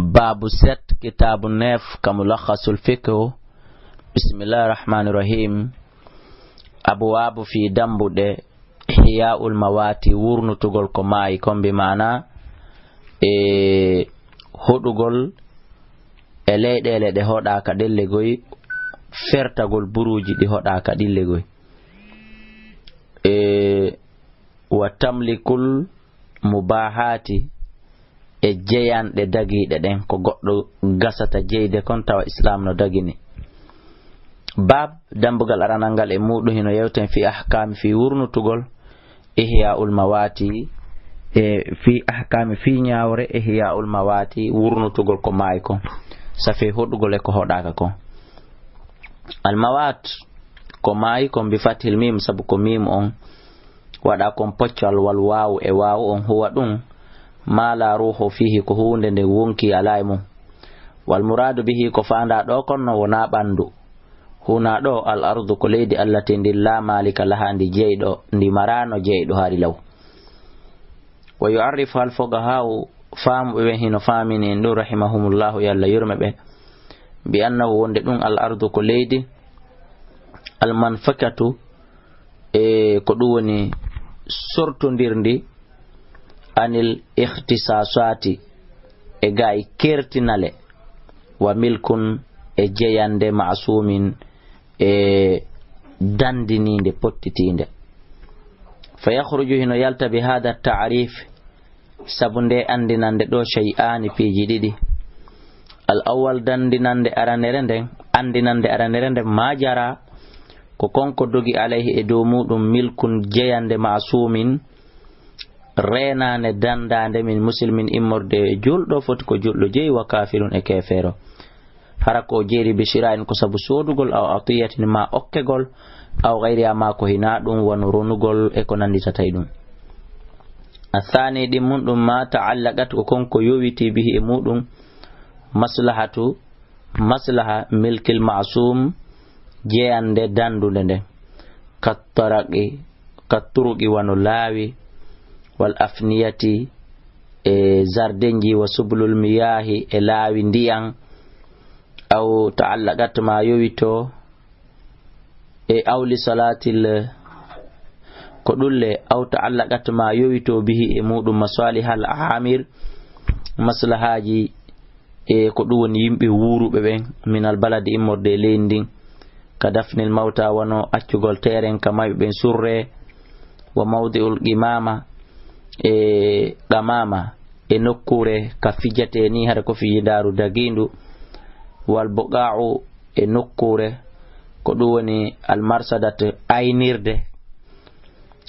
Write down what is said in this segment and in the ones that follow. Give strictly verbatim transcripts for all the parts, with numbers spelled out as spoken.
Baabu sept, kitaabu neuf, ka Mulakhasul Fiqh. Bismillahir Rahmanir Rahim. Abwaabu fii dambuɗe Ihyaa'ul Mawaati, wurnutugol ko maayi kon, bi maana e hoɗugol e leyɗeele ɗe hoɗaaka ɗen legoy, fertagol buruuji ɗi hoɗaaka ɗin legoy. E wa tamlikul mubaahaati, e jeyanɗe dagiiɗe ɗen, ko goɗɗo gasata jeyde kon tawa Islaam no dagini. Baab, dambugal aranal ngal e muuɗum hino yewten fii ahkaami, fii wurnutugol Ihyaa'ul Mawaati, e fii ahkaami, fii ñaawre Ihyaa'ul Mawaati, wurnutugol ko maayi kon, safee hoɗugol e ko hoɗaaka kon. Al mawaat, ko maayi kon bi fathil miim, sabu ko miim on waɗa kon poccal, wal waawu e waawu on, huwa ɗum, maa laa ruuhu fiihi, ko huunde nde wonkii alaa e mum. Wal muraadu bihi, ko faandaa ɗoo kon non wonaa ɓanndu. Hunaa ɗoo, al ardu, ko leydi allati ndin laa maalika lahaa, ndi jeyɗo, ndi maraano jeyɗo hari law. Wa yu'arrifu al fuqahaa'u, faamuɓe ɓen hino faamini en ɗum, rahimahumullahu, yo Allah yurme ɓe, bi annahu, wonde ɗum al ardu ko leydi, al manfakatu, e ko ɗum woni sortondirndi, anil ikhtisasaati, e gaay kertinale, wa milkun, e jeyande, ma'suumin, e dandiniinde, pottitiinde. Fa yakhruju, hino yalta, bi haada ta'rif, sabu nde anndinande ɗoo, shay'aani, piiji ɗiɗi. Al awwal, dandinande aranere nden, anndinande aranere nden, maa jara, ko kon ko dogi, alayhi, e dow muuɗum, milkun, jeyande, ma'suumin, reenaande, dandaande, min muslimin, immorde e julɗo, foti ko julɗo jeyi, wa kaafirun, e keefeero. Hara ko o jeeri bi shira'in, ko sabu soodugol, aw atiyatin, maa okkegol, aw gayriha, maa ko hinaa ɗum, wano ronugol e ko nannditata e ɗum. Athaani, ɗimmun ɗum, maa ta'allaqat, ko kon ko yowitii, bihi, e muuɗum, maslahatu, maslaha, milkil ma'suum, jeyande dandunde nden, kattaraqi, katturuqi, wano laawi, wal afniyati, e zardenji, wa sublul miyaahi, e laawi ndiyan, aw ta'allaqat, maa yowito, e aw li salaatil, ko ɗulle, aw ta'allaqat, maa yowito, bihi, e muuɗum, masalihal aamir, maslahaaji, e ko ɗum woni yimɓe wuuruɓe ɓen, minal baladi, immorde e leydi ndin, ka dafnil mawta, wano accugol teeren ka mayɓe ɓen surre, wa mawdi'ul qimama, e qamama, e nokkuure ka fijete ni, hara ko fijindaaru dagiindu, wal buqa'u, e nokkuure, ko ɗum woni almarsadat, aynirde,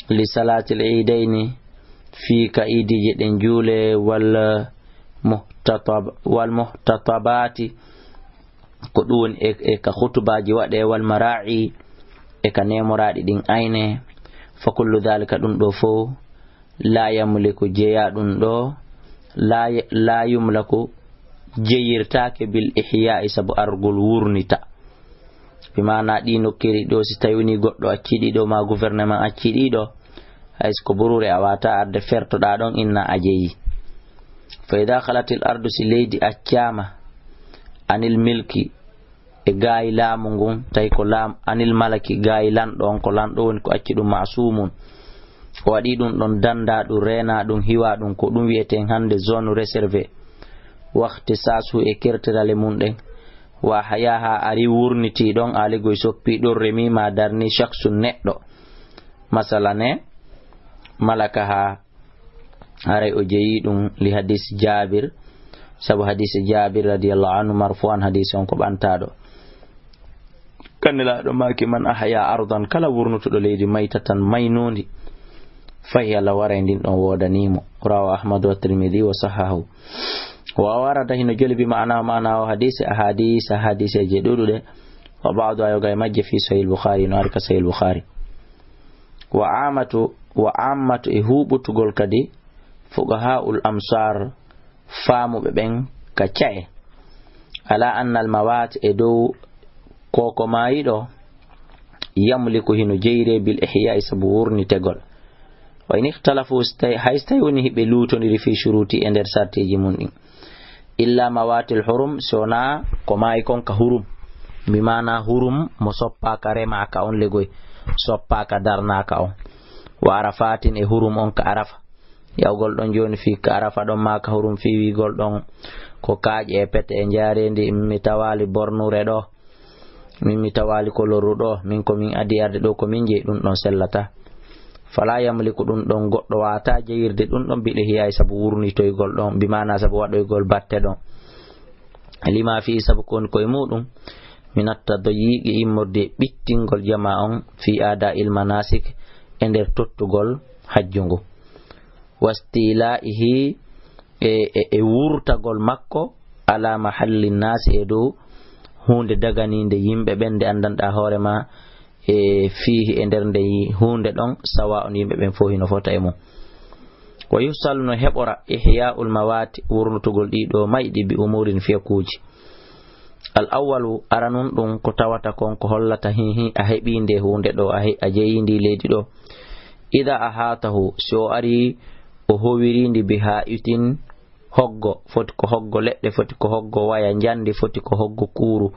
li salaatil iidayni, fii ka iidiije ɗen juule, wal muhtatab-, wal muhtatabaati, ko ɗum woni e, e ka khutubaaji waɗee, wal maraa'i, e ka neemoraaɗi ɗin aynee, fa kullu dhalika, ɗum ɗoo fow, laa yamliku, jeyaa ɗum ɗoo, laa, laa yumlaku, jeyirtaake, bil ihyaa'i, sabu argol wurnita. Bi maanaa ɗii nokkeeli ɗoo, si tawii wonii goɗɗo accii ɗii ɗoo, maa gouvernement accii ɗii ɗoo, hay so ko buruure, a waawataa arde fertoɗaa ɗon, inna a jeyii. Fa idaa khalatil ardu, si leydi accaama, anil milki, e gaayi laamu ngun, tawi ko laam-, anil malaki, gaayi lanɗo on, ko lanɗo woni ko acci ɗum ma'suumun. O waɗii ɗum ɗon, dandaa ɗum, reenaa ɗum, hiwaa ɗum, ko ɗum wi'eten hannde zone réservée. Wa ikhtisaasu, e kertirale mun ɗen. Wa ahyaaha, ari wurnitii ɗon, aaligoy soppii ɗon, remii ma darnii shakhsun, neɗɗo. Masalan, e malakaha, haray o jeyi ɗum li hadis Jaabir, sabu hadis Jaabir radiyallahu anhu marfu'an, hadis on ko ɓantaaɗo. Kannelaaɗo maaki, "Man ahya ardan," kala wurnutuɗo leydi, "maytatan," maynoondi, "fa hiya," lawaray ndin ɗon woodanii mo. Rawahu Ahmad wa Tirmidhi wa sahahu. Wa warada, hino joli, bi ma'ana, ma'ana o hadisi, ahadis, ahadiseeje ɗuuɗuɗe, wa ba'du, yoga e majje, fi Sahih Bukhari, no ari ka Sahih Bukhari. Wa aamatu, wa aammatu, e huuɓutugol kadi fuqahaa'ul amsaar, faamuɓe ɓen ka ca'e, ala anna al mawaat, e dow ko ko maayiɗo, yamliku, hino jeyre, bil ihyaa'i, sabu wurnitegol. Wa in ikhtalafu, si tawi, hay si tawi woni hiɓe luutondiri, fi shuruuti, e nder sartiiji mun ɗin. Illa mawatil hurum, si wonaa ko maayi kon ka hurum. Bi maana hurum mo soppaaka remaaka on legoy, soppaaka darnaaka on. Wa Arafatin, e hurum on ka Arafa. Yawgol ɗon jooni fii ka Arafa ɗon maa ka hurum fii wiigol ɗon ko kaaƴe e pete e njaareendi, mi tawaali bornuure ɗoo. Min mi tawaali ko lorru ɗoo, min ko min adii arde ɗoo ko min jeyi, ɗun ɗon sellataa. Falaa yamliku, ɗun ɗon goɗɗo waawataa jeyirde ɗun ɗon bil ihiyaa'i sabu wurnitoygol ɗon, bi maana sabu waɗoygol batte ɗon. Lima fii sabu ko woni ko e muuɗun, min attadayyiqi immorde e ɓittingol jamaa on fii aadaa'il manaasik e nder tottugol hajju ngu. Wastilaa'ihi e, e, e wurtagol makko ala mahalli naasi e dow huunde daganiinde yimɓe ɓen nde anndanɗaa hoore maa e fiihi e nder nde yi-, huunde ɗon sawa on yimɓe ɓen fow hino fota e mum. Wa yuhsalu no heɓora ihyaa'ul mawaati wurnutugol ɗii ɗoo mayɗi bi umurin fekuuji. Al awwalu, aranun ɗun ko tawata kon ko hollata hihi a heɓii nde huunde ɗoo, a he-, a jeyii ndii leydi ɗoo. Ida a haatahu, si o arii o howiri ndi bi haa'itin hoggo, foti ko hoggo leɗɗe, foti ko hoggo waya njandi, foti ko hoggo kuuru.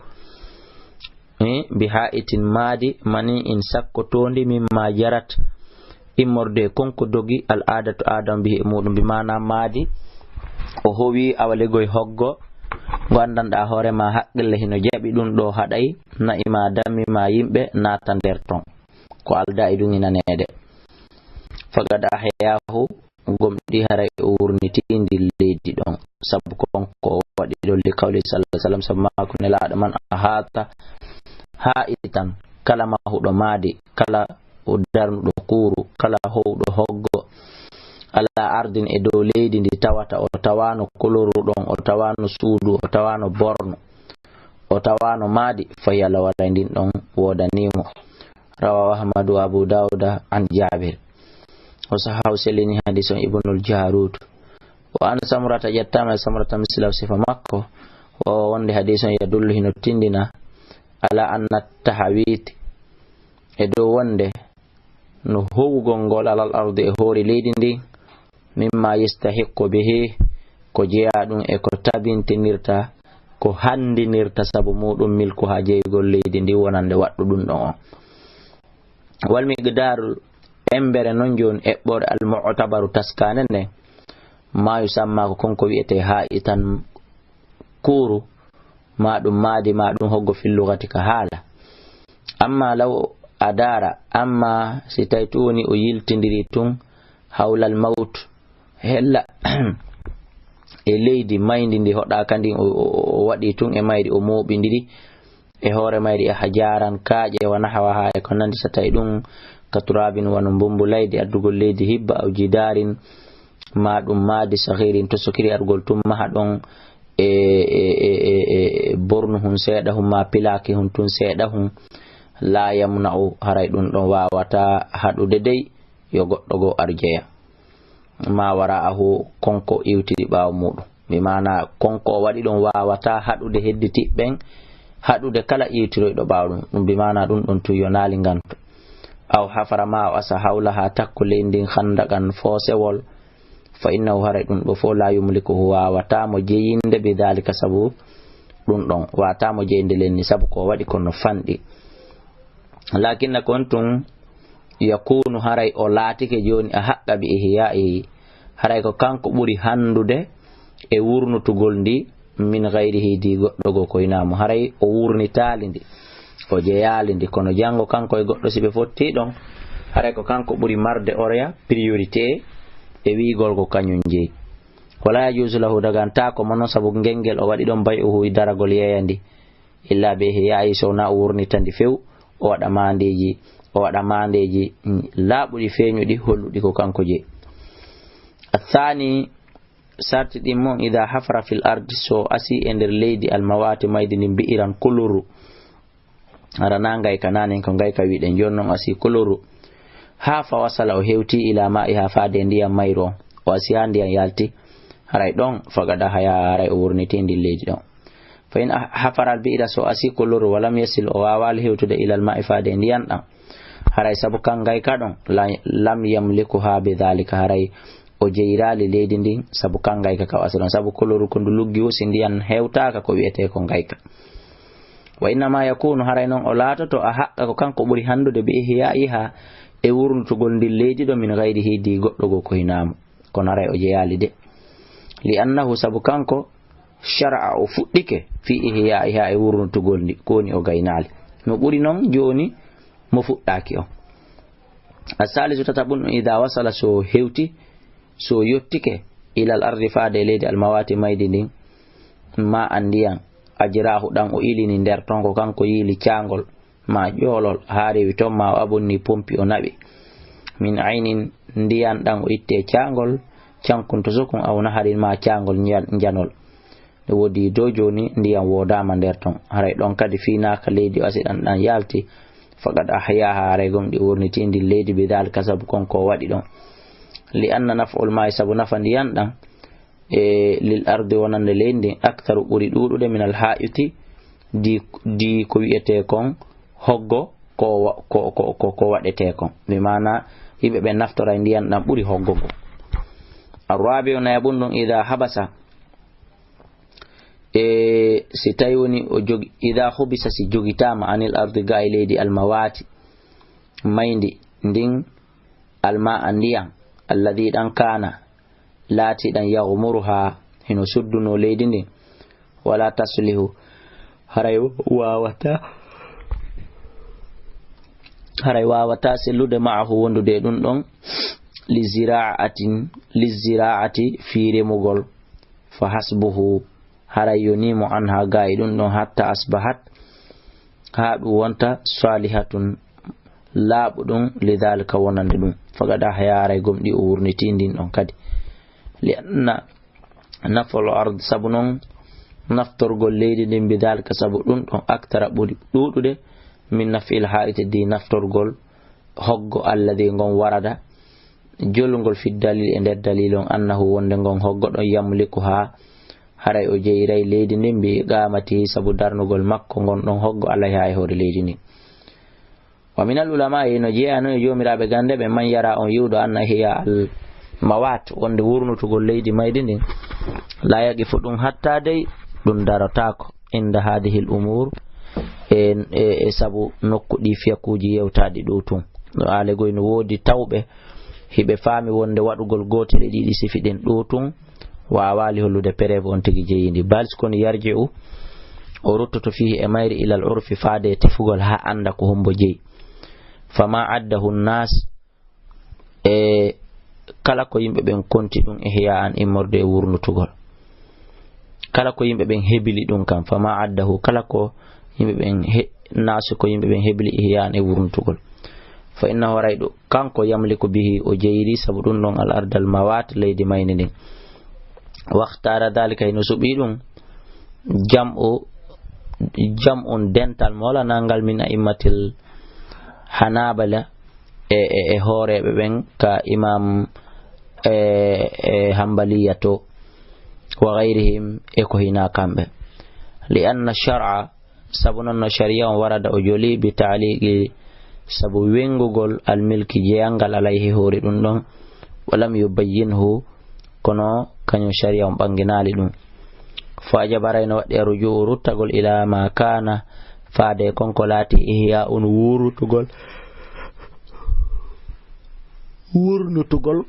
Eh, bi haa'itin maadi, mani in sakkotoondi min ma jarat. Immorde e kon ko dogi al aadatu aada on bihi e muuɗum, bi maana maadi. O howi awa legoy hoggo, ngo anndanɗaa hoore ma haqqille hino jaɓi ɗum ɗoo haɗay, na'i ma dammi ma yimɓe naata nder ton. Ko aldaa e ɗum inaneede. Faqad ahyaahu, gomɗii haray o wurnitindi leydi ɗon. Sabu kon ko o waɗi ɗon li qawli sallallahu alaihi wasallam, sabu maaku Nelaaɗo man a haata haa'itan, kala mahuɗo maadi, kala o darnuɗo kuuru, kala howɗo hoggo, ala ardin e dow leydi ndi tawata o tawaano koloru ɗon, o tawaano suudu, o tawaano borno, o tawaano maadi, fa hiya lahu, haray ndin ɗon woodanii mo. Rawahu Ahmadu wa Abu Dawuda an Jabir. O sahahu sellini hadis on Ibnul Jarud. Wa an Samurata, ƴettaama e Samurata mislahu sifa makko. Wa wonde hadis on yadullu hino tindina ala anna tahawiti e dow wonde no howugol ngol alal ardi e hoore leydi ndi, mimma yastahiqqu bihi, ko jeyaa ɗum e ko tabintinirta, ko hanndinirta sabu muuɗum milkuha jeyugol leydi ndi wonande waɗɗo ɗum ɗon on. Wal miqdaaru, embere non jooni eɓɓoore al mu'tabaru taskaande nden, maa yusammaa ko kon ko wi'etee haa'itan kuuru, maa ɗum maadi, maa ɗum hoggo fil lugati ka haala. Amma law a daara, amma si tawi tun woni o yiltindiri tun hawlal mawt, hella e leydi mayndi ndi hoɗaaka ndin, o, o, o waɗi tun e mayri, o mooɓindiri e hoore mayri e hajaran kaaƴe wa nahawaha e ko nandi, sa tawi ɗum ka turabin wano mbumbu laydi, addugol leydi hibba, aw jidaarin, ma ɗum maadi sahirin, to sokiri argol tun maha ɗon e, e, e, e, e bornu hun seeɗa hun, ma pilaaki hun tun seeɗa hun, la yamna'u, haray ɗum ɗon waawata haɗude dey yo goɗɗo goo ar jeya. Ma wara'ahu, kon ko iwtiri ɓaawo muuɗum. Bi maana, kon ko o waɗi ɗon waawataa haɗude hedditiiɓe ɓen, haɗude kala iwtiroyɗo ɓaawo ɗum. Ɗum bi maana, ɗum ɗon tun yonaali nganto. Aw hafara, ma o asa hawlaha takko leydi ndin khandaqan foosewol. Fa innahu, haray ɗum ɗo fof, la yumlikuhu, waawataa mo jeyinde, bi dhalika, sabu ɗum ɗon. Waawataa mo jeyinde lenni, sabu ko o waɗi ko no fanɗi. Lakinna kon tun, yakunu, haray o laatike jooni a haqqa bi ihya'ihi, haray ko kanko ɓuri hanndude e wurnutugol ndi min ghayrihi, ndi goɗɗo goo ko hinaa mo. Haray o wurnitaali ndi, o jeyaali ndi, kono janngo kanko e goɗɗo si ɓe fottii ɗon, haray ko kanko ɓuri marde oreya, priorité, e wi'ugol ko kañum jeyi. Wala yajuuzu lahu, dagantaako mo non, sabu ngel ngel o waɗi ɗon bay'uhu, daragol yeeya ndi. Illa bi ihya'i, so wonaa o wurnita ndi few, o waɗa maandeeji, o waɗa maandeeji, mm, laaɓuɗi feeñuɗi holluɗi ko kanko jeyi. Athani, sarti ɗin mon, ida hafara fil ardi, so o asii e nder leydi, al mawati, maydi ndin, bi'iran, kolorru. Hara na ngayka nanen ko ngayka wi'uɗen, jooni non o asii kolorru. Haa fa wasala, o hewti, ila ma'iha, faade e ndiyan mayru on. O asii haa ndiyan yalti. Haray ɗon, faqad ahya, haray o wurniti ndin leydi ɗon. Fa in ah-, hafara al bi'ra, so o asii kolorru, wa lam yasil, o waawaali hewtude, ilal ma'i, faade e ndiyan ɗan. Haray sabu kan ngayka ɗon, la, lam yamlikuha bi dhalika, haray o o jeyiraali leydi ndin, sabu kan ngayka ka o asiri on. Sabu koloru ko ndu luggi woo, si ndiyan hewtaaka ko wi'etee ko ngayka. Wa innama yakunu, haray non o laatoto a haqqa ko kanko ɓuri handude bi ihya'iha e wurnutugol ndin leydi ɗon min ghayrihi di goɗɗo goo ko hinaa mo. Kono haray o jeyaali de. Li annahu, sabu kanko shara'a o fuɗɗike fi ihya'iha e wurnutugol ndi, ko woni o gaynaali. No ɓuri non jooni mo fuɗɗaaki on. As-salisu tataɓun, idha wasala so hewti, so yottike, ilal ardi faade e leydi almawati maydi ndin, ma an ndiyan, ajrahu ɗan o ilini nder ton ko kanko yiili caangol, ma ƴoolol, haa rewi ton ma o abonni pompi o naɓi. Min aynin ndiyan ɗan o itte caangol, cankun to sokun aw naharin ma caangol njan-, njanol. Nde woodi dow jooni ndiyan woodaama nder ton. Haray ɗon kadi fii naaka leydi o asiɗan ɗan yaalti, faqad ahyaha, haray gomɗi wurniti ndin leydi bi dhalika sabu kon ko o waɗi ɗon. Li anna naf'ul ma'i, sabu nafa ndiyan ɗan, e lil ardi wonande leydi ndin, aktharu ɓuri ɗuuɗude min al ha'iti di, di ko wi'etee kon hoggo ko wa-, ko, ko, ko, ko waɗetee kon. Bi maana yimɓe ɓen naftoray ndiyan ɗan ɓuri hoggo ngon. Arrabi'u nayaɓun ɗun, idha habasa, e si tawi woni o jogi, idha hubisa si jogitaama anil ardi ga e leydi almawati mayndi ndin alma'a ndiyan alladhi ɗan kana laati ɗan yaghmuruha hino sudduno leydi ndin wala taslihu haray wawata haray wawata sellude ma'ahu wondude e ɗun ɗon li zira'atin li zira'ati fi remugol fa hasbuhu haray yonii mo anha gaa e ɗun ɗon hatta asbahat haa ɗun wonta salihatun laaɓuɗun li dhalika wonande ɗun faqad ahya haray gomɗi o wurnitii ndin ɗon kadi li anna naf'ul ard sabu non naftorgol leydi ndin bi dhalika sabu ɗun ɗon aktara ɓuri ɗuuɗude min naf'il ha'iti di naftorgol hoggo alladhi ngon warada jolungol fi dalil e nder dalil on annahu wonde ngon hoggo ɗon yamliku haa haray o jeyiray leydi ndin bi iqamati sabu darnugol makko ngon ɗon hoggo alayha e hoore leydi ndin. Wa minal ulama e no jeeyano e joomiraaɓe gande ɓe man yara on yi'uɗo anna hiya al mawat wonde wurnutugol leydi maydi ndin la yaqifu ɗum hatta dey ɗum darotaako inda hadihil umur e, e, e sabu nokku ɗi fiyakuuji yewtaaɗi ɗo tun. No aale goy no woodi tawɓe hiɓe faami wonde waɗugol gootel e ɗiɗi sifi ɗin ɗo tun waawaali hollude preuve on tigi jeyi ndi. Bal kono yarji'u o ruttoto fihi e mayri ilal urfi faade e tefugol haa annda ko hombo jeyi. Fama addahu nnas e kala ko yimɓe ɓen konti ɗum ihya an immorde e wurnutugol. Kala ko yimɓe ɓen hebili ɗum kan, fama addahu, kala ko yimɓe ɓen he-, naasu ko yimɓe ɓen hebili ihya an e wurnutugol. Fa innahu haray ɗo, kanko yamliku bihi o jeyiri sabu ɗum ɗon al ardal mawat leydi mayni ndin. Waxtara dhalika hino suɓi ɗum jam'u, jam'un dental molanangal min a'immatil hanabila e, e, e hooreeɓe ɓen ka imam e, e hambaliya to wa ghayrihim e ko hinaa kamɓe. Li anna shar'a sabu non no shari'a on warada o joli bi ta'liqi sabu wengugol al milki jeyangal alayhi hoore ɗum ɗon walam yubayyinhu kono kañum shari'a on ɓanginaali ɗum. Fa ajaba haray no waɗi arruju'u ruttagol ila ma kana faade kon ko laati ihya un wurutugol wurnutugol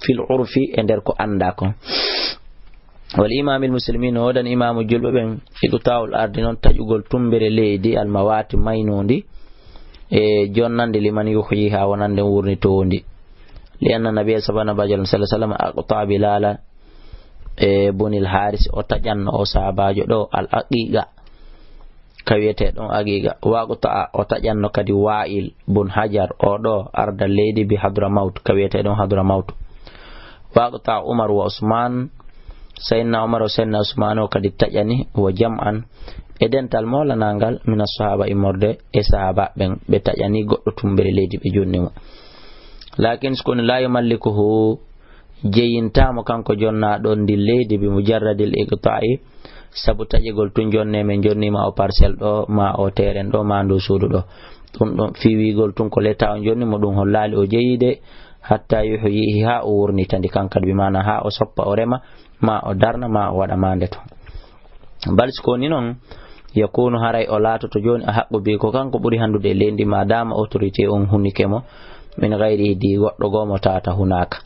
fil urfi e nder ko annda kon. Wal imamil muslimin no woodani imamu julɓe ɓen iqta'ul ardi non taƴugol tumbere leydi almawati maynondi e jonnande liman yuhyiha wonande wurnitowondi. Li anna nabiya sabana bajal sallallahu alaihi wasallam aqta bilala e bunil haris o taƴanno o sahabajo ɗo al aqiqa ka wiyete ɗon aqiqa waqta o taƴanno kadi wa'il bun hajar o ɗo arda leydi bi hadra maut ka wiyete ɗon hadra maut. Waqta umar wa usman sayyidina umar o sayyidina usman o kadi taƴani wa jam'an e dental molanangal min as sahaba immorde e sahaba ɓen ɓe taƴani goɗɗo tumbere leydi ɓe jonni mo. Lakin sukuni la yumallikuhu jeyintaamo kanko jonnaaɗo ndin leydi bi mujarradil iqta'i sabu taƴegol tun jonne men jonniima o parcelle ɗo ma o terrain ɗo ma ndu suudu ɗo. Ɗum ɗon fii wiigol tun ko leta on jonni mo ɗum hollaali o jeyide Hatta yuhyihi, haa o wurnita ndi kan kadi, bi maana haa o soppa, o rema, ma o darna, ma o waɗa maande ton. Bal si ko ni non, yakunu, haray o laatoto jooni a haqqu bi, ko kanko ɓuri handude e leydi, ma dama autorité on hunike mo, min gayrihi, di goɗɗo goo mo tawata hunaaka.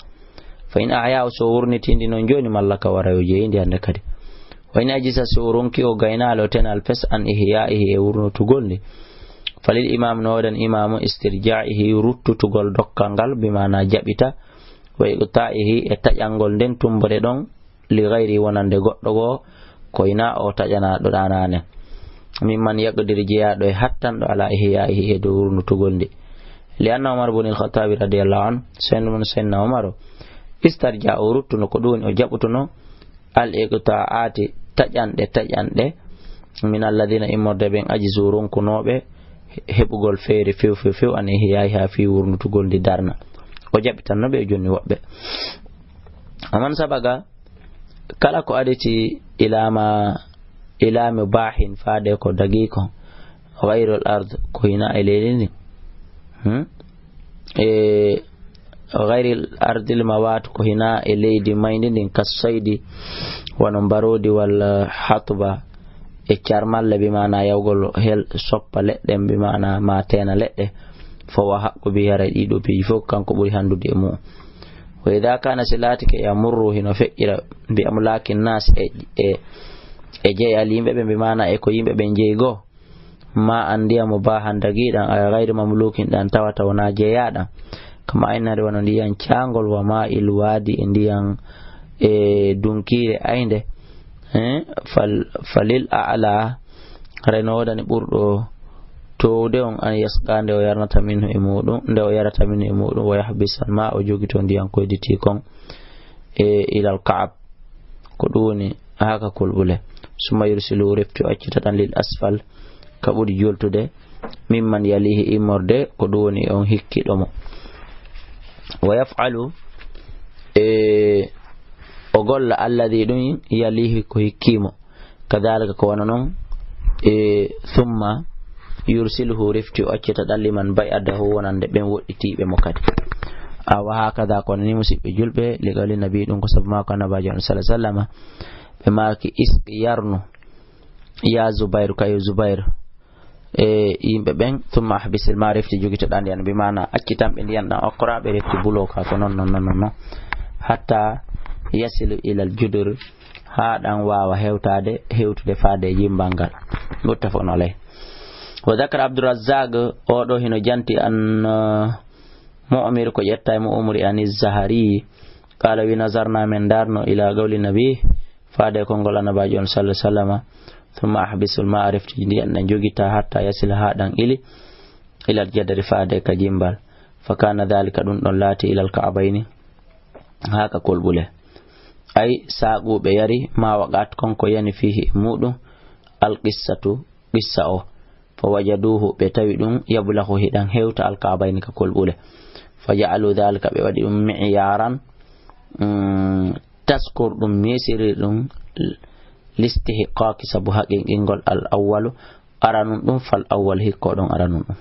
Fa in ahyahu, so wurnitindi non jooni, mallaka, wara o jeeyindi hande kadi. Wa in ajisa, so o ronki o gaynaali, o tenal fes, an ihyaihi, e wurnutugol ndi. Falil imam, no waɗan imamu istirjaihi, ruttutugol dokkal ngal, bi maana jaɓita, wa iqtaihi, e taƴangol nden tumbode ɗon, li gayri, wonande goɗɗo goo, ko hinaa o taƴanaaɗo ɗaanaane. Mimman yaqdir, jeyaaɗo e hattanɗo, ala ihyaihi, e dow wurnutugol ndi. Li anna Umar bun al-Khattabi radiyallahu anhu, sen ɗum Senna Umar o, istarja, o ruttuno, ko ɗum woni o jaɓutuno, al iqta'aati, taƴanɗe, taƴanɗe, min alladhina, immorde ɓen, ajizu, ronkunooɓe heɓugol feere few, few, few, an ihyaiha, fii wurnutugol ndi darna. O jaɓitanno ɓe jonni woɓɓe. Aman sabaga, kala ko aditi ilama, ilami bahin, faade ko dagiiko, ghayrul ard, ko hina e leydi ndi. Hmm? E ghayril ardil mawat, ko hina e leydi mayndi ndin, kas saydi, wano mbarodi walla hatba, e carmalle, bi maana yawgol hel soppa leɗɗe, bi maana ma teena leɗɗe, fo wa haqqu bi, haray ɗiɗo piiji fof kanko ɓuri handude e mu'un. Wa idha kana, si laatike, yamurru, hino feƴƴira, bi amlakin nas, e, e, e jeyal yimɓe ɓe, bi maana e ko yimɓe ɓen jeyi goo, ma an ndiyan mo bahan dagiɗan, ay gayri mamlukin, ɗan tawata wona jeyaɗan. Kama aynare wano ndiyan cangol, wa ma il wadi, e ndiyan, e dunkiire aynde. Eh, fal-, falil a'la, haray no wodani ɓurɗo towde on, an yasqa, nde o yarnata minhu e muɗum, nde o yarata minhu e muɗum, wa yahbisan ma, o jogito ndiyan koyditi kon, e ilal ka'ab, ko ɗum woni haa ka kolɓule. Summa yursilu, refti o accita ɗan, lil asfal, ka ɓuri joltude, mimman yalihi, immorde ko ɗum woni on hikkiɗo mo. Wa yaf'alu, e o golla, alladhi, ɗum yalihi, ko hikkimo. Kadhalika, ko wano non, e summa yursiluhu, refti o accita ɗan, liman bay'adahu, wonande ɓen woɗɗitiiɓe mo kadi. A, wa hakadha, kono ni, musiɓɓe julɓe, li qawli nabi, ɗum ko sabu maako Annabaajo on, sallallahu alaihi wasallam, ɓe maaki, isqi, yarnu, ya Zubayru, kayo Zubayru, e yimɓe ɓen, thumma ahbisil ma, refti jogito ɗan ndiyan, bi maana accitan ɓe ndiyan ɗan, okkoraa ɓe, refti bulo ka, ko non, non, non, non, non. Hatta yasilu ilal judur, haa ɗan waawa hewtaade, hewtude faade e jimbal ngal. Muttafaqun alayh. Wa dhakara Abdurrazzaq, o ɗo hino janti an, uh, Mu'mir, ko ƴetta e Mu'mir, ani Zahari, qala, wi, nazarna, men darno, ila qawli nabi, faade e konngol Annabaajo on, sallallahu alaihi wasallama, thumma ahbisul ma'a, refti ndiyan ɗan jogita, hatta yasila, haa ɗan ili, ilal jadari, faade ka jimbal. Fa kana dhalika, ɗum ɗon laati, ilal ka'bayni, haa ka kolɓule. Ay, saaquɓe yari, ma waqa'at, kon ko yani, fihi, e muɗum, al qissatu, qissa o. Fa wajaduhu, ɓe tawi ɗum, yablahu, hiɗan hewta, al ka'bayni, ka kolɓule. Fa ja'alu dhalika, ɓe waɗi ɗum, mi'yaran, mm, taskur ɗum, miisiri ɗum, listihqaqi, sabu haqiqingol, al awwalu, aranun ɗum, fal awwal, hikko ɗon aranun ɗum.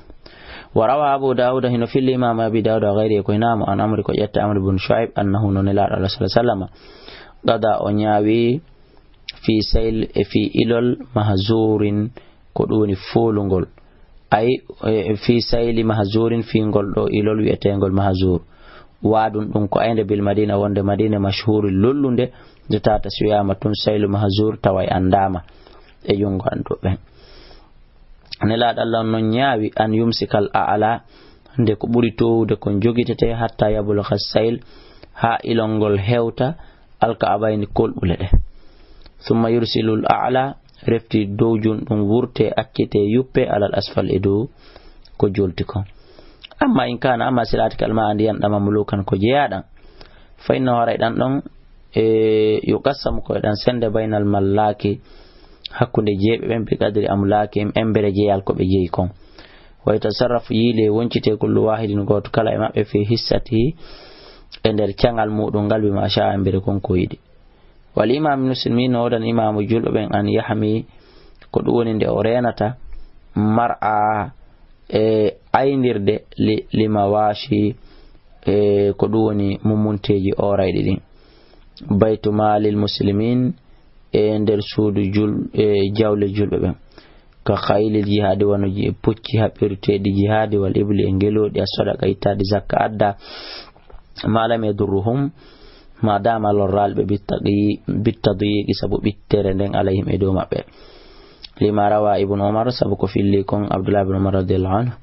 Wa rawa Abu Dawuda, hino filli Imam Abi Dawuda, wa ghayrihi, ko hinaa mo, an Amri, ko ƴetta Amr ibn Shu'ayb, annahu, no Nelaaɗo Allah, sallallahu alaihi wasallam, qada, o ñaawi, fi sayl, e fi ilol, mahzurin, ko ɗum woni foolungol. Ay, e, fi sayli mahzurin, fi ngol ɗo ilol wi'eteengol Mahzur. Waadun ɗum ko aynde bil Madina, wonde Madina, mashhuri, lollunde, nde tawata si wi'aama tun saylu Mahzur, taway anndaama e junngo annduɓe ɓen. Nelaaɗo Allah on non ñaawi, an yumsikal a'la, nde ko ɓuri towude kon jogitete, hatta yablugha sayl, haa ilol ngol hewta, al ka'bayni, kolɓule ɗe. Thumma yursilul a'la, refti dowjun ɗum wurte, accite, yuppe, alal asfal, e dow ko jolti kon. Amma in kana, amma si laatike, al ma'a, ndiyan ɗan, mamlukan, ko jeyaaɗan, fa innahu, haray ɗan ɗon, e, yuqassamu, ko e ɗan sende, baynal mallaki, hakkunde jeyɓe ɓen, bi qadri amlakihim, embere jeyal ko ɓe jeyi kon. Wa yatasarrafu, yiile, woncite, kullu wahidin, gooto kala e maɓɓe, fi hissatihi, e nder caŋal muɗum ngal, bima sha'a, embere kon ko yiɗi. Wal imam Muslim, no woodani imaamu julɓe ɓen, an yahmi, ko ɗum woni nde o reenata, mar'a, e aynirde, li, li mawashi, E ko ɗum woni mummunteeji oorayɗi ɗin. Baytu maalil muslimin, e nder suudu jul-, e jawle julɓe ɓen. Ka khaylil jihaadi, wano ji-, pucci haɓɓirteeɗi jihaadi, wal ibli, e ngelooɗi, as sadaqa, ittaade zakka adda, ma lam yadurruhum, ma dama lorraali ɓe, bittaqi-, bittadiyiqi, sabu ɓittere nden alayhim e dow maɓɓe. Lima rawa Ibnu Umar, sabu ko filli kon Abdullah ibn Umar radiyallahu anhu,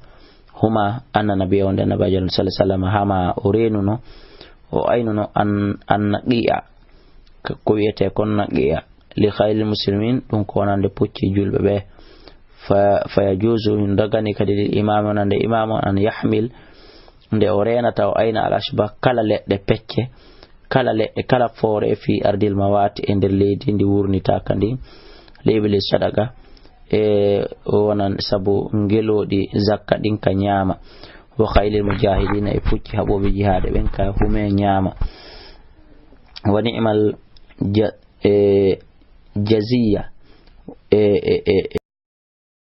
huma anna nabiyya, wonde Nabiyaajo sallallahu alaihi wasallam, hama, o reenuno, o aynuno an, an naqi'a, ko, ko wi'etee kon naqi'a, li khaylil muslimin, ɗum ko wonande pucci julɓe ɓe. Fa, fa yajuzu, ɗum dagani kadi lil imami, wonande imam on, an yahmil, nde o reenata, o ayna al ashba, kala leɗɗe pecce, kala leɗɗe, kala foore, fi ardil mawati, e nder leydi ndi wurnitaaka ndin, li ibli sadaqa, e wonan sabu ngelooɗi zakka ɗin ka ñaama, wa khaylil mujahidina, e pucci haɓooɓe jihaade ɓen ka hume ñaama. Wa ni'mal ja-, e jaziya, e, e, e,